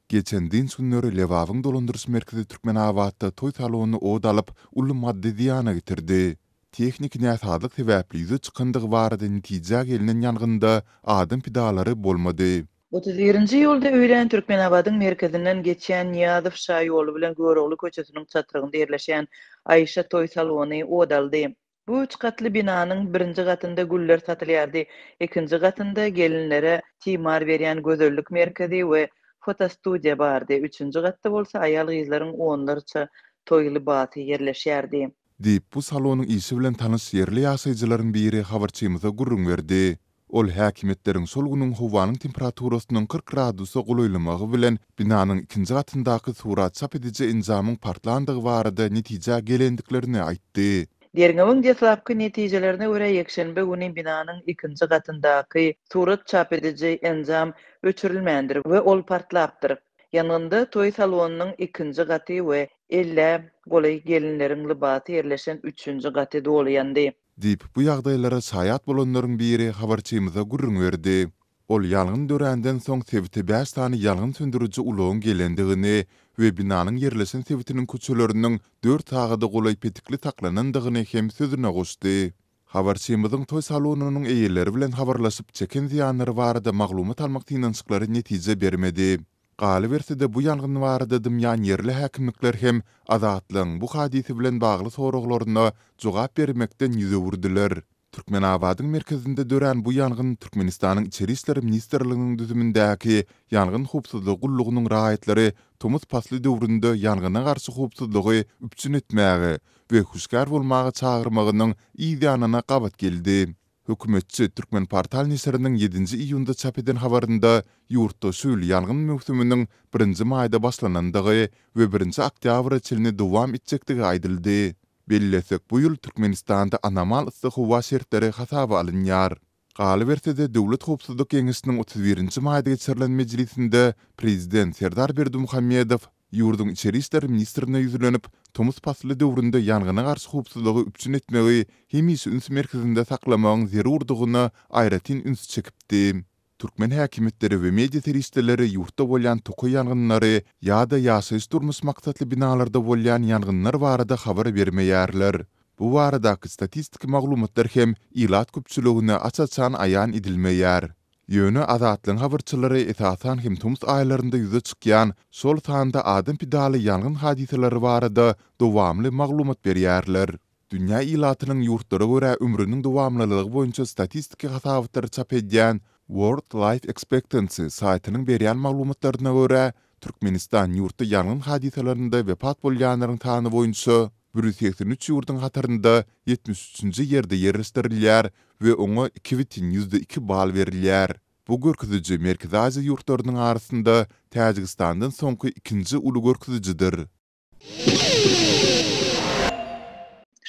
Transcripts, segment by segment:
Geçen dynç günleri Lebabyň dolandyryş merkezi Türkmenabatda toý salony ot alyp, uly maddy zyýana getirdi. Tehniki näsazlyk sebäpli ýüze çykandygy barada netijä gelnen ýangynda adam pidalary bolmady. 31-nji iýulda öýlän Türkmenabadyň merkezinden geçýän Nyýazow şaýoly bilen Görogly köçesiniň çatrygynda ýerleşýän Aýşa toý salony ot aldy. Bu üç gatly binanyň birinji gatynda güller satylýardy, ikinji gatynda gelinlere timar berýän gözellik merkezi we fotostudiýa bardy, üçünji gatda bolsa aýal-gyzlaryň onlarça toý lybasy ýerleşýärdi. Diýip, bu salonyň işi bilen tanyş ýerli ýaşaýjylaryň biri habarçymyza gürrüň berdi. Ol häkimiýetleriň şol günüň howanyň temperaturasynyň 40 gradusa golaýlamagy bilen binanyň ikinji gatyndaky surat çap ediji enjamyň partlandygy barada netijä gelendiklerini aýtdy. Derňewiň deslapky netijelerine görä, ýekşenbe güni binanyň ikinji gatyndaky surat çap ediji enjam öçürilmändir we ol partlapdyr. Ýangynda toý salonynyň ikinji gaty we ellä golaý gelinleriň lybasy ýerleşen üçünji gaty doly ýandy. Diýip, bu ýagdaýlara şaýat bolanlaryň biri habarçymyza gürrüň berdi. Ol ýangyn döränden soň sebite bäş sany ýangyn söndüriji ulagyň gelendigini we binanyň ýerleşen sebitiniň köçeleriniň dört sagada golaý petikli saklanandygyny hem sözüne goşdy. Habarçymyzyň toý salonynyň eýeleri bilen habarlaşyp, çeken zyýanlary barada maglumat almak synanyşyklary netije bermedi. Galyberse-de, bu ýangyn barada dymýan ýerli häkimlikler hem Azatlygyň bu hadysa bilen bagly soraglaryna jogap bermekden ýüz öwürdiler. Türkmenabadyň merkezinde dörän bu ýangyn Türkmenistanyň Içeri işler ministrliginiň düzümindäki Ýangyn howpsuzlygy gullugynyň raýatlary tomus pasly döwründe ýangyna garşy howpsuzlygy üpjün etmäge we hüşgär bolmaga çagyrmagynyň yz ýanyna gabat geldi. Hökümetçi Türkmenportal neşiriniň ýedinji iýunda çap eden habarynda ýurtda şu ýyl ýangyn möwsüminiň birinji maýda başlanandygy we birinji oktýabra çenli dowam etjekdigi aýdyldy. Bellesek, bu ýyl Türkmenistanda anomal yssy howa şertleri hasaba alynýar. Galyberse-de, Döwlet howpsuzlyk geňeşiniň 31 nji maýda geçirilen mejlisinde prezident Serdar Berdimuhamedow Ýurduň içeri işler ministrine ýüzlenip, tomus pasly döwründe ýangyna garşy howpsuzlygy üpjün etmegi hemişe üns merkezinde saklamagyň zerurdygyna aýratyn üns çekipdi. Türkmen häkimiýetleri we media serişdeleri ýurtda bolýan tokaý ýangynlary ýa-da ýaşaýyş-durmuş maksatly binalarda bolýan ýangynlar barada habar bermeýärler. Bu baradaky statistiki maglumatlar hem ilat köpçüligine aç-açan aýan edilmeýär. Ýöne Azatlygyň habarçylary esasan hem tomus aýlarynda ýüze çykýan, şol sanda adam pidaly ýangyn hadysalary barada dowamly maglumat berýärler. Dünýä ilatynyň ýurtlara görä ömrüniň dowamlylygy boýunça statistiki hasabatlary çap edýän World Life Expectancy saýtynyň berýän maglumatlaryna görä, Türkmenistan ýurtda ýangyn hadysalarynda wepat bolýanlaryň sany boýunça 183 ýurduň hatarynda 73-nji ýerde ýerleşdirilýär we oňa 2,2 bal berilýär. Bu görkeziji Merkezi Aziýa ýurtlarynyň arasynda Täjigistandan soňky ikinji uly görkezijidir.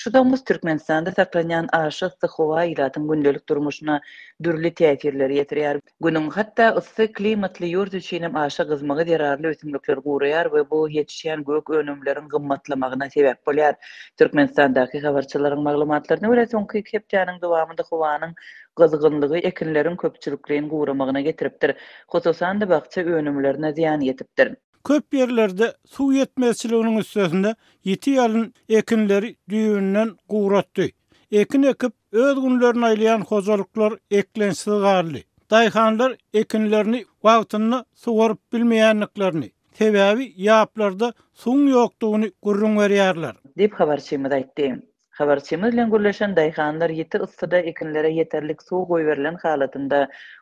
Şu tomus Türkmenistanda saklanýan aşa yssy howa ilatyň gündelik durmuşyna dürli täsirleri ýetirýär. Günüň hatda yssy klimatly ýurt üçin hem aşa gyzmagy zerarly ösümlikler guraýar we bu ýetişýän gök önümleriň gymmatlamagyna sebäp bolýar. Türkmenistandaky habarçylaryň maglumatlaryna görä, soňky iki hepdäniň dowamynda howanyň gyzgynlygy ekinleriň köpçülikleýin guramagyna getiripdir. Hususan-da, bakja önümlerine zyýan ýetipdir. Köp ýerlerde suw ýetmezçiliginiň üstesine ýiti ýalyn ekinleri düýbünden guratdy. Ekin ekip, öz günlerini aýlaýan hojalyklar eklençsiz galdy. Daýhanlar ekinlerini wagtynda suwaryp bilmeýändiklerini, sebäbi ýaplarda suwuň ýokdugyny gürrüň berýärler. Diýip, habarçymyz aýtdy. Habarçymyz bilen gürleşen daýhanlar ýiti yssyda ekinlere ýeterlik suw goýberilen halatynda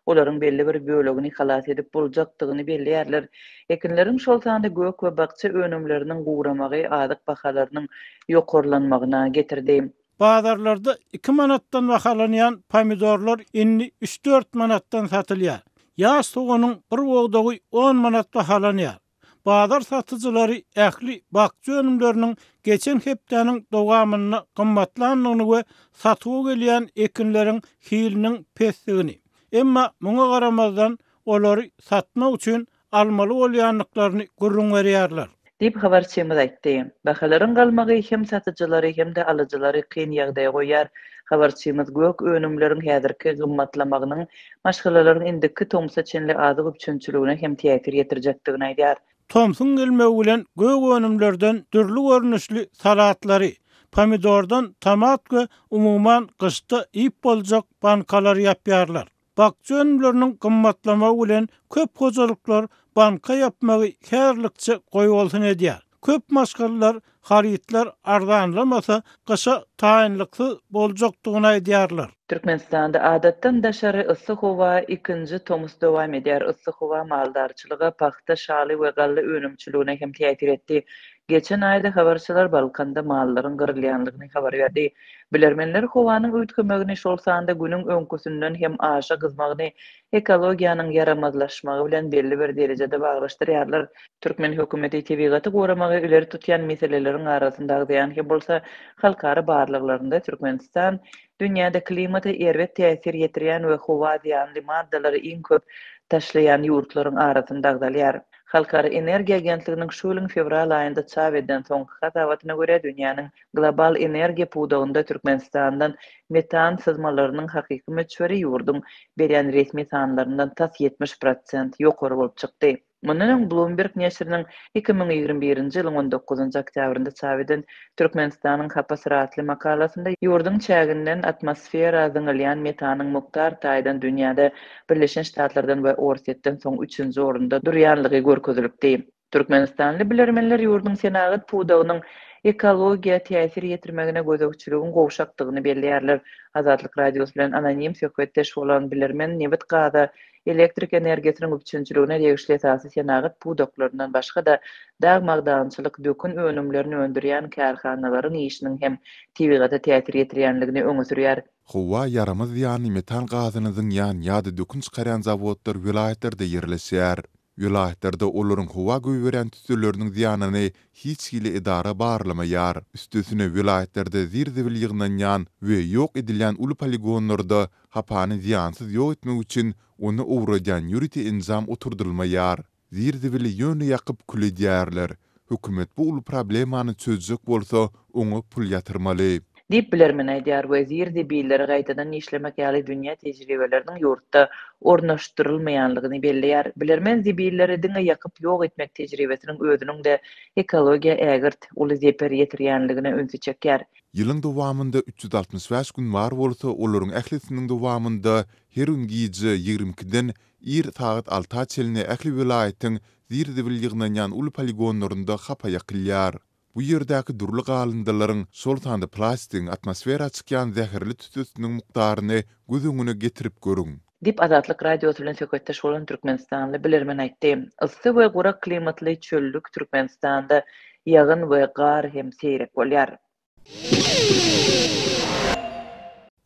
olaryň belli bir bölegini halas edip boljakdygyny belleýärler. Ekinleriň, şol sanda gök we bakja önümleriniň guramagy azyk bahalarynyň ýokarlanmagyna getirdi. Bazarlarda iki manatdan bahalanýan pomidorlar indi üç-dört manatdan satylýar. Ýaş soganyň bir bogdagy on manat bahalanýar. Bazar satyjylary ähli bakja önümleriniň geçen hepdäniň dowamynda gymmatlandygyny we satuwa gelýän ekinleriň hiliniň pesdigini, emma muňa garamazdan, olary satmak üçin almaly bolýandyklaryny gürrüň berýärler. Diýip, habarçymyz aýtdy. Bahalaryň galmagy hem satyjylary, hem-de alyjylary kyn ýagdaýa goýýar. Habarçymyz gök önümleriň häzirki gymmatlamagynyň maşgalalaryň indiki tomsa çenli azyk üpjünçiligine hem täsir ýetirjekdigini aýdýar. Tomsuň gelmegi bilen gök önümlerden dürli görnüşli salatlary, pomidordan tomat we umuman gyşda iýip boljak bankalary ýapýarlar. Bakja önümleriniň gymmatlamagy bilen köp hojalyklar banka ýapmagy häzirlikçe goýbolsun edýär. Köp maşgalalar harytlar arzanlamasa gyşa taýynlyksyz boljakdygyny aýdýarlar. Türkmenistanda adatdan daşary yssy howa ikinji tomus dowam edýär. Yssy howa maldarçylyga, pagta, şaly we galla önümçiligine hem täsir etdi. Geçen aýda habarçylar Balkanda mallaryň gyrylýanlygyny habar berdi. Bilermenler howanyň üýtgemegini, şol sanda Günüň öňküsinden hem aşa gyzmagyny ekologiýanyň ýaramazlaşmagy bilen belli bir derejede baglaşdyrýarlar. Türkmen hökümeti tebigaty goramagy ileri tutýan meseleleriň arasynda agzaýan hem bolsa, halkara barlaglarynda Türkmenistan dünýäde klimata erbet täsir ýetirýän we howa zyýanly maddalary iň köp taşlaýan ýurtlaryň arasynda agzalýar. Halkara energiýa agentliginiň şu ýylyň fewral aýynda çap eden soňky hasabatyna görä, dünýäniň Global energiýa pudagynda Türkmenistandan metan syzmalarynyň hakyky möçberi ýurduň berýän resmi sanlaryndan tas 70 prosent ýokary bolup çykdy. Mundan öň Bloomberg neşiriniň 2021-nji ýylyň on dokuzynjy oktýabrynda çap eden Türkmenistanyň hapa syry atly makalasynda ýurduň çäginden atmosfera zyňylýan metanyň mukdar taýdan dünýäde Birleşen Ştatlardan we Orsýetden soň üçünji orunda durýanlygy görkezilipdi. Türkmenistanly bilermenler ýurduň senagat pudagynyň ekologiýa täsir ýetirmegine gözegçiligiň gowşakdygyny belleýärler. Azatlyk Radiosy bilen anonim söhbetdeş bolan bilermen nebit-gaza, elektrik energiýasynyň üpjünçiligine degişli esasy senagat pudaklaryndan başga-da, dag-magdançylyk, dökün önümlerini öndürýän kärhanalaryň işiniň hem tebigata täsir ýetirýänligini öňe sürýär. Howa ýaramaz zyýanly metan gazyny zyňýan ýa-da dökün çykarýan zawodlar welaýatlarda ýerleşýär. Welaýatlarda olaryň howa goýberýän tüsseleriniň zyýanyny hiç hili edara barlamaýar. Üstesine, welaýatlarda zir-zibil ýygnanýan we ýok edilýän uly poligonlarda hapany zyýansyz ýok etmek üçin ony owradýan ýörite enjam oturdylmaýar. Zir-zibili ýöne ýakyp kül edýärler. Hökümet bu uly problemany çözjek bolsa, oňa pul ýatyrmaly. Diýip, bilermen aýdýar we zir-zibilleri gaýtadan işlemek ýaly dünýä tejribeleriniň ýurtda ornaşdyrylmaýanlygyny belleýär. Bilermen zibilleri diňe ýakyp ýok etmek tejribesiniň özüniň-de ekologiýa ägirt uly zeper ýetirýänligine ünsi çekýär. Ýylyň dowamynda 365 gün bar bolsa, olaryň ählisiniň dowamynda her gün gije 22-den ir sagat alta çenli ähli welaýatyň zir-zibil ýygnanýan uly poligonlarynda hapa ýakylýar. Bu ýerdäki dürli galyndylaryň, şol sanda plastigiň atmosfera çykýan zäherli tüssesiniň mukdaryny göz öňüne getirip görüň. Diýip, Azatlyk Radiosy bilen söhbetdeş bolan türkmenistanly bilermen aýtdy. Yssy we gurak klimatly çöllük Türkmenistanda ýagyn we gar hem seýrek bolýar.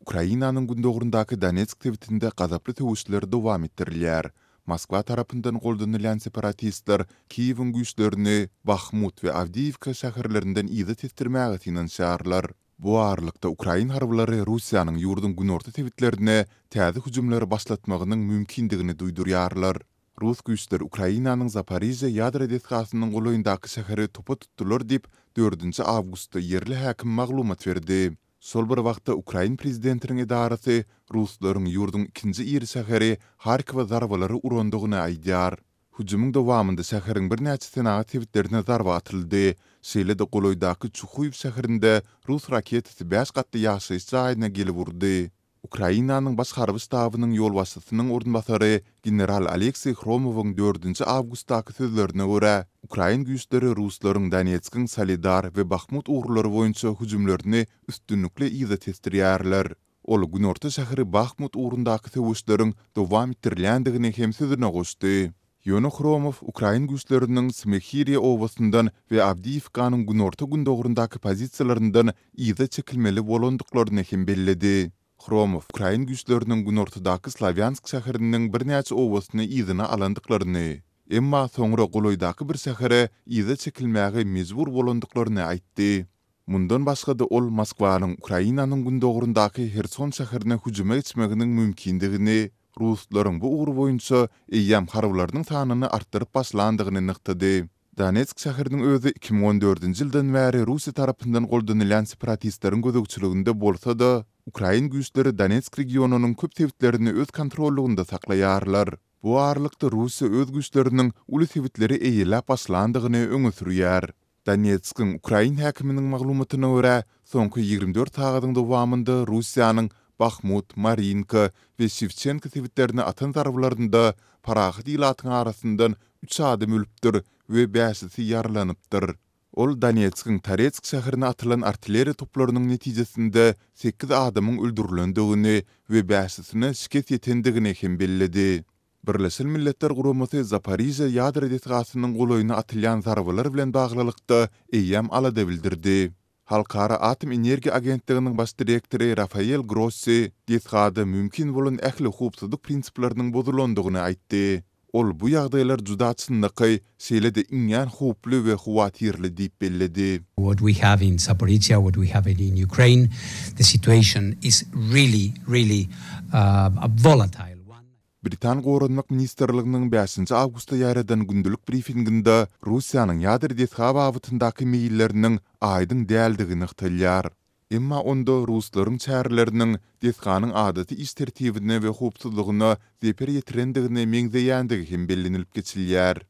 Ukrainanyň gündogaryndaky Donetsk sebitinde gazaply söweşler dowam etdirilýär. Moskwa tarapyndan goldanylýan separatistler Kiýewiň güýçlerini Bahmut we Awdiýiwka şäherlerinden yza tesdirmäge synanyşýarlar. Bu aralykda, ukrain harbylary Russiýanyň ýurduň günorta sebitlerine täze hüjümleri başlatmagynyň mümkindigini duýdurýarlar. Rus güýçleri Ukrainanyň Zaporižýa ýadro desgasynyň golaýyndaky şäheri topa tutdular diýip, dördünji awgustda ýerli häkim maglumat berdi. Şol bir wagtda, ukrain prezidentiniň edarasy ruslaryň ýurduň ikinji iri şäheri Harkowa zarbalary urandygyny aýdýar. Hüjümiň dowamynda şäheriň birnäçe senagat sebitlerine zarba atyldy. Şeýle-de golaýdaky Çuhuýew şäherinde rus raketasy bäş gatly ýaşaýyş jaýyna gelip urdy. Ukrainanyň Baş harby ştabynyň ýolbaşçysynyň orunbasary general Alekseý Hromowyň dördünji awgustdaky sözlerine görä, ukrain güýçleri ruslaryň Donetskiň Soledar we Bahmut ugurlary boýunça hüjümlerini üstünlikli yza tesdirýärler. Ol günorta şäheri Bahmut ugrundaky söweşleriň dowam etdirilýändigini hem sözüne goşdy. Ýöne Hromow ukrain güýçleriniň Smehiriýa obasyndan we Awdiýiwkanyň günorta-gündogaryndaky pozisiýalaryndan yza çekilmeli bolandyklaryny hem belledi. Hromow ukrain güýçleriniň günortadaky Slawýansk şäheriniň birnäçe obasyny yzyna alandyklaryny, emma soňra golaýdaky bir şähere yza çekilmäge mejbur bolandyklaryny aýtdy. Mundan başga-da ol Moskwanyň Ukrainanyň gündogaryndaky Herson şäherine hüjüme geçmeginiň mümkindigini, ruslaryň bu ugur boýunça eýýäm harbylarynyň sanyny artdyryp başlandygyny nygtady. Donetsk şäheriniň özi 2014-nji ýyldan bäri Russiýa tarapyndan goldanylýan separatistleriň gözegçiliginde bolsa-da, ukrain güýçleri Donetsk regionynyň köp sebitlerini öz kontrollygynda saklaýarlar. Bu aralykda Russiýa öz güýçleriniň uly sebitleri eýeläp başlandygyny öňe sürýär. Donetskiň ukrain häkiminiň maglumatyna görä, soňky 24 sagadyň dowamynda Russiýanyň Bahmut, Marinka we Şewçenko sebitlerine atan zarbalarynda parahat ilatyň arasyndan üç adam ölüpdir we bäşisi ýaralanypdyr. Ol Donetskiň Toretsk şäherine atylan artilleriýa toplarynyň netijesinde sekiz adamyň öldürilendigini we bäşisine şikes ýetendigini hem belledi. Birleşen Milletler Guramasy Zaporižýa ýadro desgasynyň golaýyna atylýan zarbalar bilen baglylykda eýýäm alada bildirdi. Halkara atom energiýa agentliginiň baş direktory Rafael Grossi desgada mümkin bolan ähli howpsuzlyk prinsipleriniň bozulandygyny aýtdy. Ol bu ýagdaýlar juda çynlakaý, şeýle-de iňňän howply we howatyrly diýip belledi. What we have in Zaporizhzhia, what we have in Ukraine, the situation is really, really a volatile one. Britan Goranmak ministrliginiň bäşinji awgustda ýaýradan gündelik brifinginde Russiýanyň ýadro desga babatyndaky meýilleriniň aýdyň däldigi nygtalýar. Emma onda ruslaryň çäreleriniň desganyň adaty iş tertibine we howpsuzlygyna zeper ýetirendigine meňzeýändigi hem bellenilip geçilýär.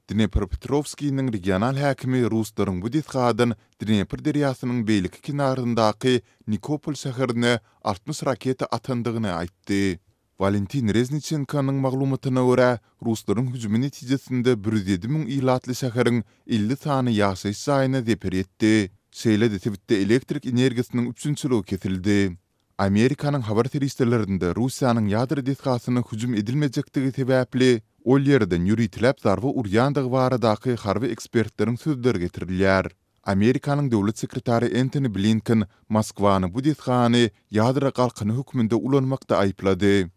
Dnepropetrowskiniň regional häkimi ruslaryň bu desgadan Dnepr derýasynyň beýleki kenaryndaky Nikopol şäherine 60 raketa atandygyny aýtdy. Walentin Rezniçenkonyň maglumatyna görä, ruslaryň hüjümi netijesinde 107 müň ilatly şäheriň 50 sany ýaşaýyş jaýyna zeper ýetdi. Şeýle-de sebitde elektrik energiýasynyň üpjünçiligi kesildi. Amerikanyň habar serişdelerinde Russiýanyň ýadro desgasyna hüjüm edilmejekdigi sebäpli, ol ýerden ýöriteläp zarba urýandygy baradaky harby ekspertleriň sözleri getirilýär. Amerikanyň döwlet sekretary Entoni Blinken Moskwany bu desgany ýadro galkany hökmünde ulanmakda aýyplady.